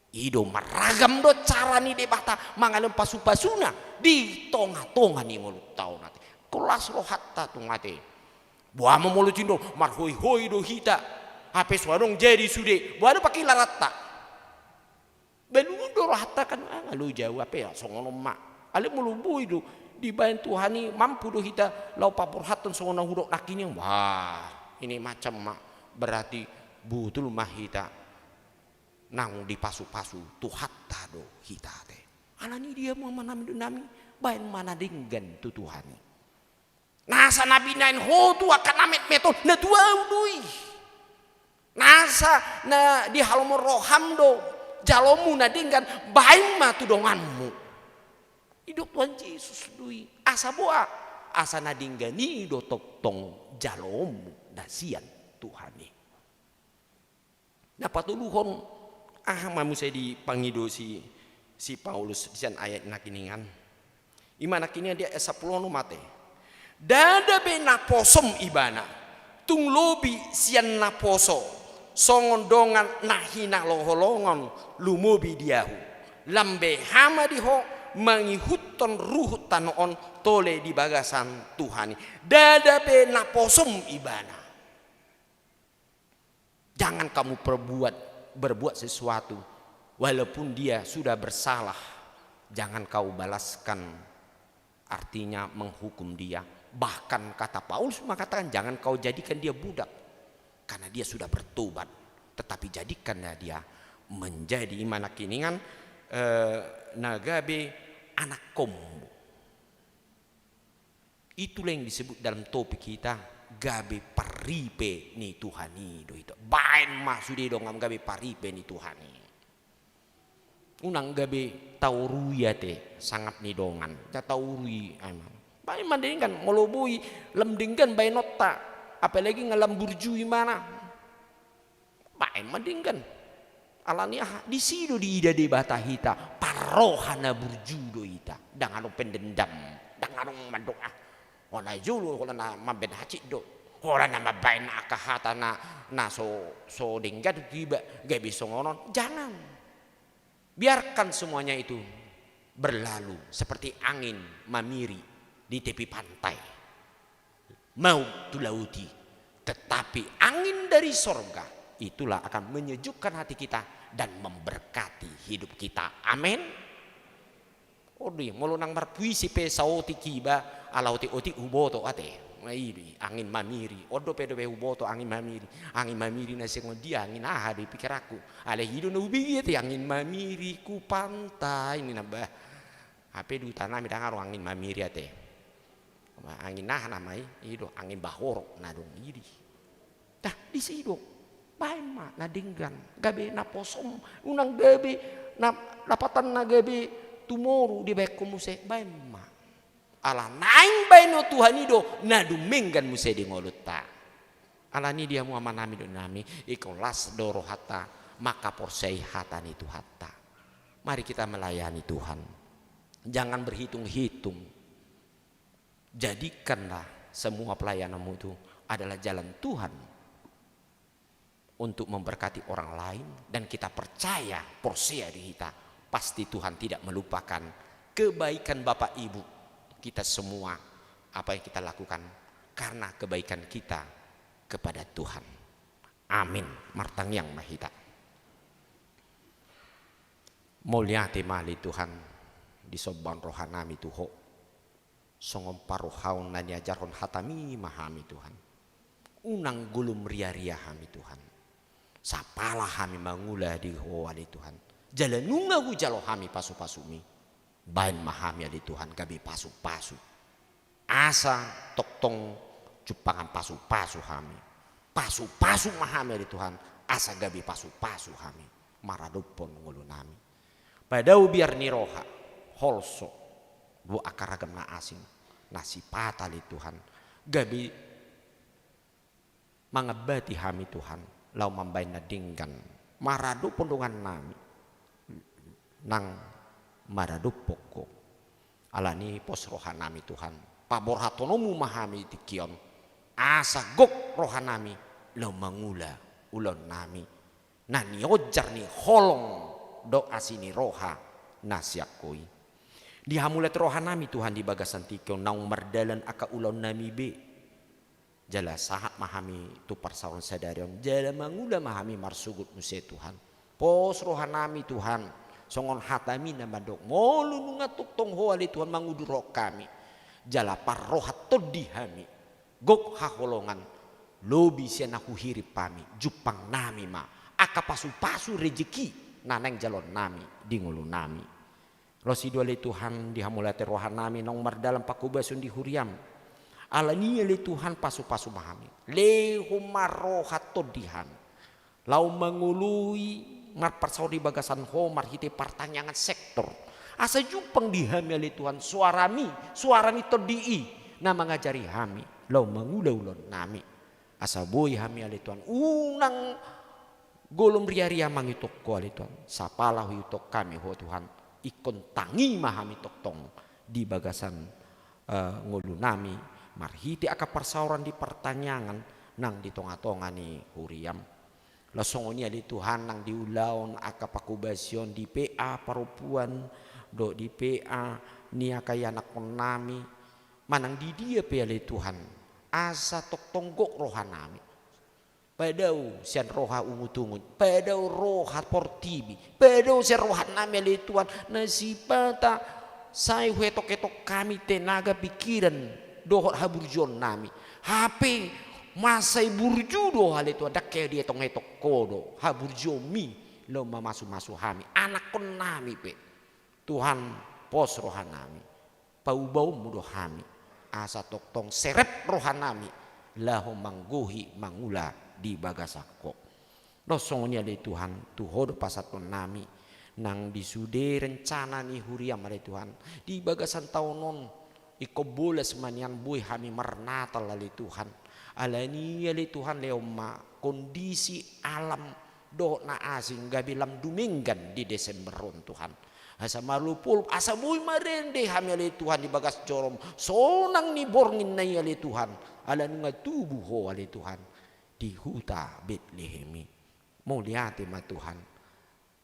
I do marragam do cara ni Debata mangalehon pasu-pasuna di tonga-tonga ni ngolunta on ate. Ingkon las rohanta tung ate. Boha ma molo jolo marhoi-hoi do hita, hape so adong jadi sude, boha do pangkilaranta? Balum do rohanta kan, ah, nga loja au, hape songon on ma. Alai molo boi do dibaen Tuhan i, mampu do hita laho paborhathon songon na hudok nangkin i. Wah, ini macam ma, berarti botul ma hita naung dipasu-pasu Tuhanta do hita ate. Alani i di hamu amanami, inanami, baen ma na denggan tu Tuhan i. Nasa na binaen ho tu angka na metmet on, na tu ahu do i. Nasa na dihalomon roham do jaloonmu na denggan, baen ma tu donganmu. Didok Tuhan Jesus do i. Asa boha? Asa na denggan i do tongtong jaloonmu na sian Tuhan i. Na patoluhon, aha ma muse dipangido si, si Paulus sian ayat nangkiningan? I ma nangkiningan di ayat sampulu onom ate. Ndada be naposom ibana, tung lobi sian naposo, songon dongan na hinaholongan lumobi di ahu. Lam beha ma di ho mangihuthon ruhut tano on tole di bagasan Tuhan i. Ndada be naposom ibana. Jangan kamu perbuat, berbuat sesuatu, walaupun dia sudah bersalah, jangan kau balaskan, artinya menghukum dia. Bahkan kata Paulus mengatakan, jangan kau jadikan dia budak, karena dia sudah bertobat, tetapi jadikanlah dia menjadi, i ma nangkiningan, eh, na gabe anakhonmu. Itulah yang disebut dalam topik kita, gabe paripe ni Tuhan i do hita. Baen ma sude dongan gabe paripe ni Tuhan i. Unang gabe taorui ate sangap ni dongan. Nda taorui, ai ma. Baen ma denggan, molo boi lam denggan baenonta. Apalagi nga lam burju ibana. Baen ma denggan. Alani aha? Disi do diida Debata hita, parroha na burju do hita. Ndang adong pendendam, ndang adong mandok ah. Holan jolo, holan na mambaen hansit do. Holan na mambaen angka hata na, na so, so denggan tu iba, gabe songon on. Jangan. Biarkan semuanya itu berlalu seperti angin mamiri di tepi pantai. Mau tu laut i, tetapi angin dari sorga itulah akan menyejukkan hati kita dan memberkati hidup kita. Amin. Odi, molo nang marpuisi pe saotik iba, ala otik-otik huboto ate. Nah, i do i, angin mamiri. On dope dope huboto angin mamiri. Angin mamiri na songon dia, angin aha do i pikiranku. Alai i do na hubege ate, angin mamiri ku pantai ni nambah. Hape di huta nami ndang adong angin mamiri ate. Angin aha nama i? I do angin bahorok na adong i di. Dah, disi do. Baen ma na denggan, gabe naposom, unang gabe na, lapatan na gabe tumoru dibaen ho muse, baen ma. Ala naeng baen ho Tuhan i do na dumenggan muse di ngolunta. Alani i di hamu amanami, inanami, ingkon las do rohanta mangkaporseai hata ni Tuhanta. Mari kita melayani Tuhan. Jangan berhitung-hitung. Jadikanlah semua pelayananmu itu adalah jalan Tuhan untuk memberkati orang lain, dan kita percaya, porsea di hita, pasti Tuhan tidak melupakan kebaikan Bapak Ibu kita semua, apa yang kita lakukan karena kebaikan kita kepada Tuhan. Amin. Martangiang ma hita. Mauliate ma ale Tuhan, disomba rohanami tu Ho. Songon parrohaon na niajarhon hataMi ma hami Tuhan. Unang golom riaria hami Tuhan. Sapala hami mangula di Ho ale Tuhan. Jala nunga hujalo hami pasupasuMi. Baen ma hami ale Tuhan gabe pasupasu. Asa tongtong jumpangan pasupasu hami. Pasupasu ma hami ale Tuhan. Asa gabe pasupasu hami maradophon ngolunami. Padao biar ni roha, holso, dohot angka ragam na asing, na sipata ale Tuhan, gabe mangambati hami Tuhan, laho mambaen na denggan maradophon dongannami, nang maradophon Ho. Alani i pos rohanami Tuhan, paborhatononMu ma hami tingki on, asa gok rohanami, laho mangula ulaonnami na nionjar ni holong dohot asi ni roha na sian Ho i. Dihamauliate rohanami Tuhan di bagasan tingki on naung mardalan angka ulaonnami be. Jala sahat ma hami tu parsaoran sadari on, jala mangula ma hami marsogot muse Tuhan. Pos rohanami Tuhan, songon hatami na mandok, molo nunga tongtong Ho ale Tuhan manguduruhon hami, jala parroha tondi hami, gok haholongan, lobi sian na huhirim hami, jumpangnami ma angka pasupasu rejeki na naeng jaloonnami di ngolunami. Ro si do ale Tuhan, dihamauliate rohanami naung mardalan pangkobason di huriam. Alani i ale Tuhan, pasupasu ma hami, lehon ma roha tondi hami laho mangoloi, marparsaor di bagasan Ho marhite partangiangan sektor, asa jumpang di hami ale Tuhan soarami, soara ni tondi i na mangajari hami laho mangula ulaonnami. Asa boi hami ale Tuhan unang golom riaria mangihut Ho ale Tuhan, sapala huihuthon hami Ho Tuhan, ingkon tangi ma hami tongtong di bagasan, eh, ngolunami, marhite angka parsaoran di partangiangan nang di tongatonga ni huriam. Laos songon i ale Tuhan nang di ulaon angka pangkobasion di P A parompuan, dohot di P A ni angka ianakkonnami, manang di dia pe ale Tuhan, asa tongtong gok rohanami. Padao sian roha ungutungut, padao roha portibi, padao sian rohanami ale Tuhan, na sipata sai huetokhetok hami tenaga, pikiran, dohot haburjuonnami. Hape mansai burju do ale Tuhan, ndang hea dietonghetok Ho do haburjuonmi laho mamasumasu hami, anakkonnami pe. Tuhan, pos rohanami, paubaonmu do hami, asa tongtong serep rohanami laho manggohi mangula di bagasan Ho. Laos songon i ale Tuhan, tu Ho do pasahatonnami, nang di sude rencana ni huriam ale Tuhan, di bagasan taon on, ingkon bolas ma nian boi hami marnatal ale Tuhan. Alani i ale Tuhan, lehon ma kondisi alam dohot na asing gabe lam dumenggan di Desember on Tuhan. Asa malupolop, asa boi marende hami ale Tuhan di bagas jorom, sonang ni borngin na i ale Tuhan, ala nunga tubu Ho ale Tuhan di huta Betlehem i. Mauliate ma Tuhan,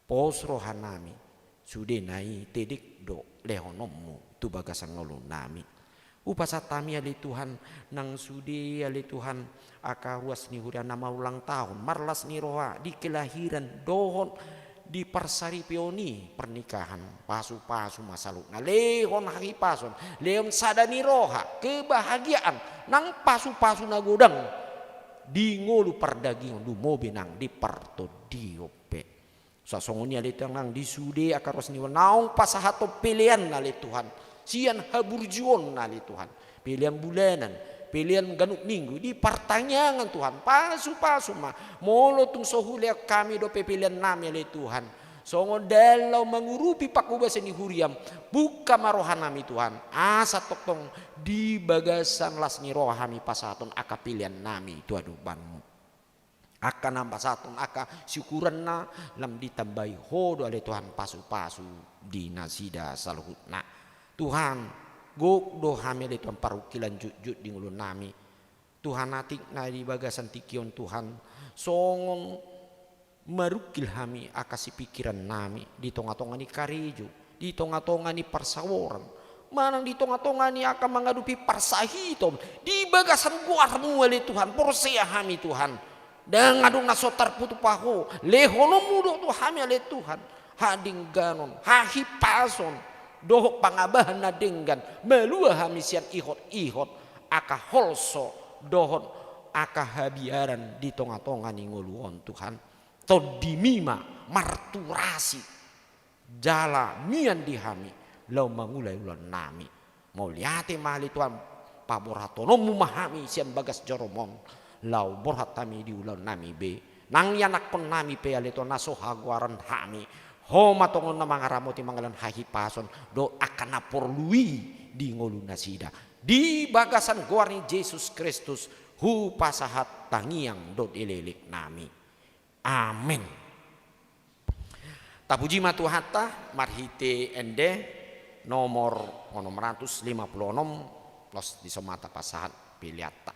pos rohanami, sudena i tedek do lehononmu tu bagasan ngolunami. Hupasahat hami ale Tuhan, nang sude ale Tuhan, angka ruas ni huria na maulang tahun, marlas ni roha di kelahiran dohot di parsaripeon ni pernikahan, pasupasu ma saluhutna, lehon hahipason, lehon sada ni roha, kebahagiaan, nang pasupasu na godang di ngolu pardagingon, lumobi nang di partondion pe. Sa songon i ale Tuhan nang di sude angka ruas ni huria naung pasahathon peleanna ale Tuhan, sian haburjuonna ale Tuhan, pelean bulanan, pelean ganup minggu, di partangiangan Tuhan, pasupasu ma, molo tung so hulehon hami dope peleannami ale Tuhan, songon dalan laho mangurupi pangkobasan ni huriam, buka ma rohanami Tuhan, asa tongtong di bagasan las ni roha hami pasahathon angka peleannami tu adopanmu. Angka na pasahathon angka syukuranna, lam ditambai Ho do ale Tuhan pasupasu di nasida saluhutna. Tuhan, gok do hami ale Tuhan parungkilan jotjot di ngolunami. Tuhan, atik na di bagasan tingki on Tuhan, songon marungkil hami angka sipikirannami di tongatonga ni karejo, di tongatonga ni parsaoran, manang di tongatonga ni angka mangadopi parsahiton, di bagasan goarmu ale Tuhan, porsea hami Tuhan. Ndang adong na so tarpatupa Ho, lehononmu do tu hami ale Tuhan, hadengganon, hahipason, dohot pangabahan na denggan, malua hami sian ihotihot, angka holso, dohot angka habiaran di tongatonga ni ngolu on Tuhan. Tondimi ma marturasi, jala mian di hami laho mangula ulaonnami. Mauliate ma ale Tuhan, paborhatononmu ma hami sian bagas jorom on, laho borhat hami di ulaonnami be, nang ianakkonnami pe ale Tuhan na so hagoaran hami, Ho ma tongon na mangaramoti mangalehon hahipason dohot angka na porlu i di ngolu nasida. Di bagasan goar ni Jesus Kristus hupasahat tangiang dohot elekeleknami. Amen. Tapuji ma Tuhanta, marhite ende nomor onom ratus lima pulu onom, laos dison ma tapasahat peleanta.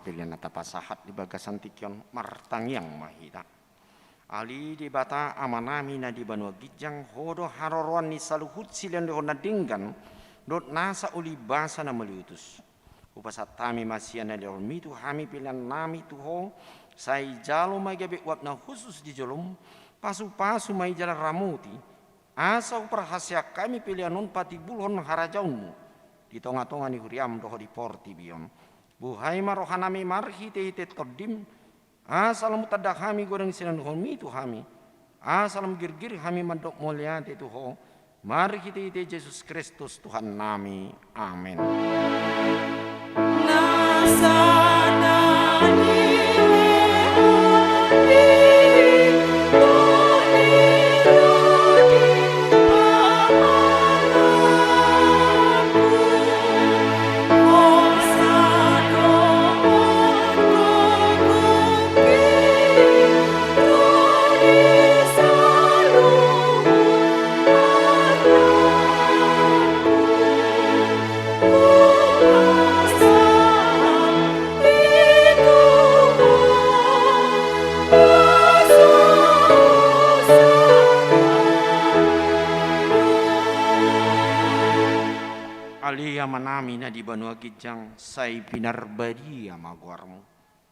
Pelean na tapasahat di bagasan tingki on, martangiang ma hita. Ale Debata Amanami na di banua ginjang, Ho do haroroan ni saluhut silehonlehon na denggan dohot nasa ulimbasa na mauliutus. Hupasahat hami ma sian na nilehonMi tu hami peleannami tu Ho, sai jalo ma i gabe uap na hushus di jolom, pasupasu ma i jala ramoti, asa huparhaseang hami pelean on patimbulhon harajaonMu di tongatonga ni huriaM dohot di portibi on. Buhai ma rohanami marhitehite TondiM, asa lam tanda hami godang silehonlehonMi tu hami, asa lam girgir hami mandok mauliate tu Ho, marhitehite Jesus Kristus Tuhannami. Amen. Ale Amanami na di banua ginjang, sai pinarbadia ma goarMu.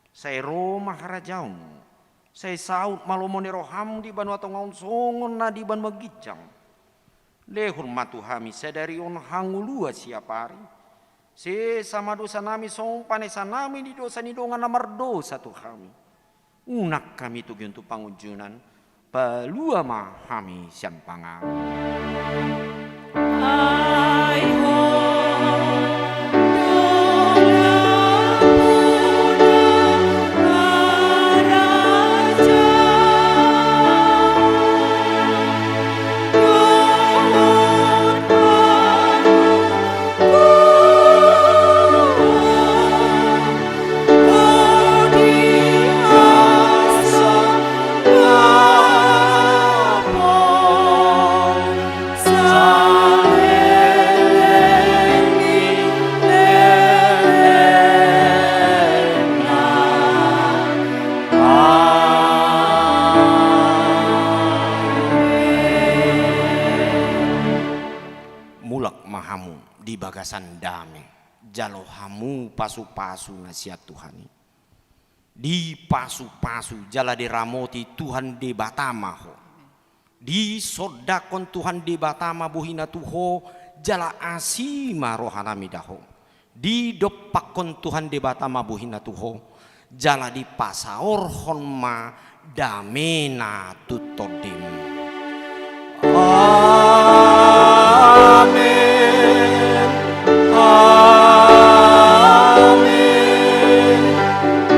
Sai ro ma harajaonMu. Sai saut ma lomo ni rohaM di banua tonga on songon na di banua ginjang. Lehon ma tu hami sadari on hangoluan siapari. Sesa ma dosanami songon panesanami di dosa ni dongan na mardosa tu hami. Unang hami togihon tu pangunjunan, palua ma hami sian pangago. Mulak ma hamu di bagasan dame, jalo hamu pasupasu na sian Tuhan i. Dipasupasu jala diramoti Tuhan Debata ma ho. Disondangkon Tuhan Debata ma bohina tu ho, jala asi ma rohanami da ho. Didompakkon Tuhan Debata ma bohina tu ho, jala dipasaorhon ma damena tu tondim. Amen. Amen.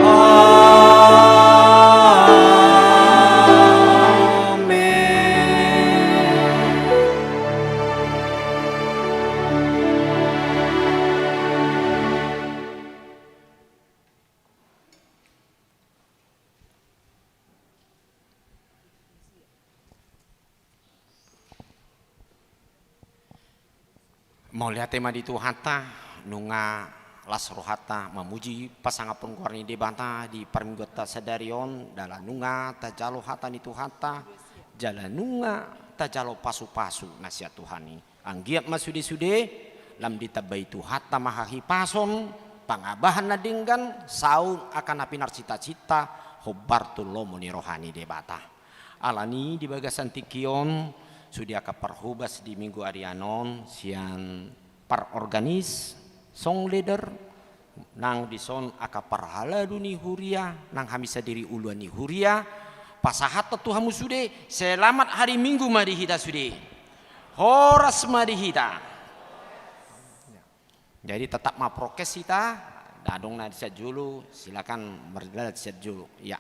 Amen. Mauliate ma di Tuhanta, nunga las rohanta mamuji pasangaphon goar ni Debata di parmingguanta sadari on, jala nunga tajalo hata ni Tuhanta, jala nunga tajalo pasupasu na sian Tuhan i. Anggiat ma sudesude, lam ditambai Tuhanta ma hahipason, pangabahan na denggan, saut angka na pinarsintasinta, hombar tu lomo ni roha ni Debata. Alani di bagasan tingki on, sude angka parhobas di minggu arian on, sian parorganis, song leader, nang dison angka parhalado ni huria, nang hami sadiri uluan ni huria, pasahathon tu hamu sude, selamat hari Minggu ma di hita sude. Horas ma di hita. Jadi tetap ma prokes hita, adong na di sian jolo, silakan mardalan sian jolo. Ya.